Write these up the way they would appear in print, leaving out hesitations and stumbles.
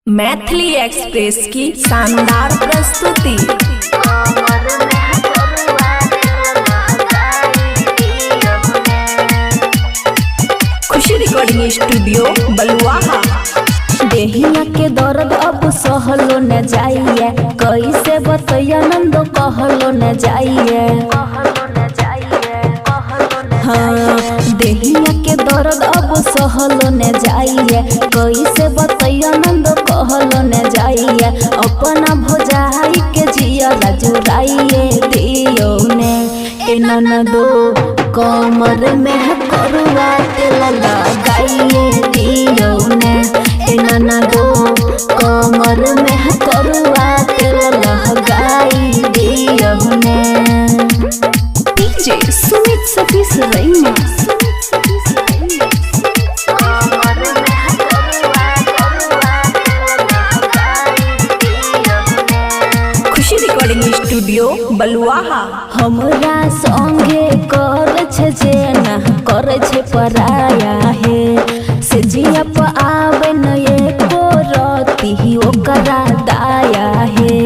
Maithili express की शानदार प्रस्तुति। खुशी रिकॉर्डिंग स्टूडियो बलुआहा। देहिया के दर्द अब सहलो न जाइए, कैसे बतैया नंदो कहलो न जाइए। हाँ, देहिया के दर्द अब सहलो न जाइए, कैसे बतैया नंदो कहलो न जाइए। अपना भोजाई के जिया जुराइए दियो ने, ए ननदो कमर में करुआ तेल लगाइए दियो ने। ए ननदो कमर में करुआ तेल लगाई दियो ने। डीजे सुमित सतीश रैना। खुशी रिकॉर्डिंग स्टूडियो बलुआहा। हमरा संगे कर छे जेना कर छे पराया हे, से जिया प आवे न एको रति ओकरा दाया हे।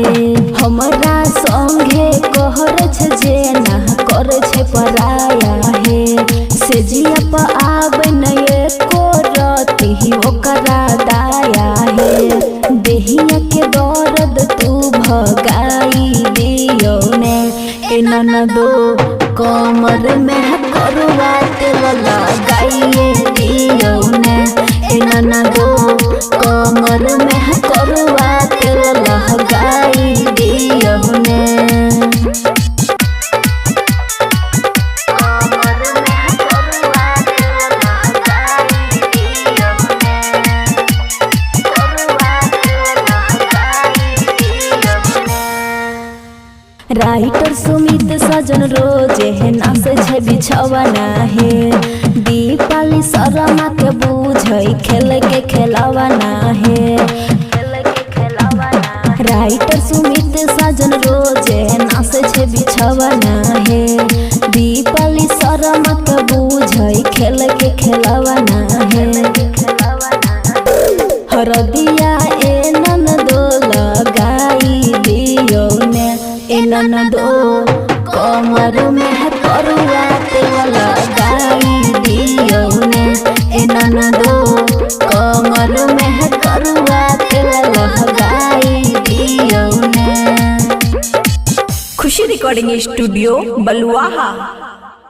हमरा संगे कहर छे जेना कर छे पराया हे, से जिया प आवे न एको रति ओकरा दाया हे। देहिया के दर्द तू भगाई दियो ने, ए ननदो कमर में करुआ तेल लगाइए दियो ने। ए ननदो कमर में करुआ तेल लगाई दियो ने। राइटर सुमित सजन रोजे है नास छे बिछवाना हे, दीपाली शर्मा के बूझै खेल के खेलवाना हे। राइटर सुमित सजन रोजे नास छे बिछवाना हे, दीपाली शर्मा के बूझै खेल के खेलवाना हे। हरदिया ए ननदो लगाई दियो ने, ए ननदो कमर में करुआ तेल लगाई दियो ने। ए ननदो कमर में करुआ तेल लगाई दियो ने। खुशी रिकॉर्डिंग स्टूडियो बलुआहा।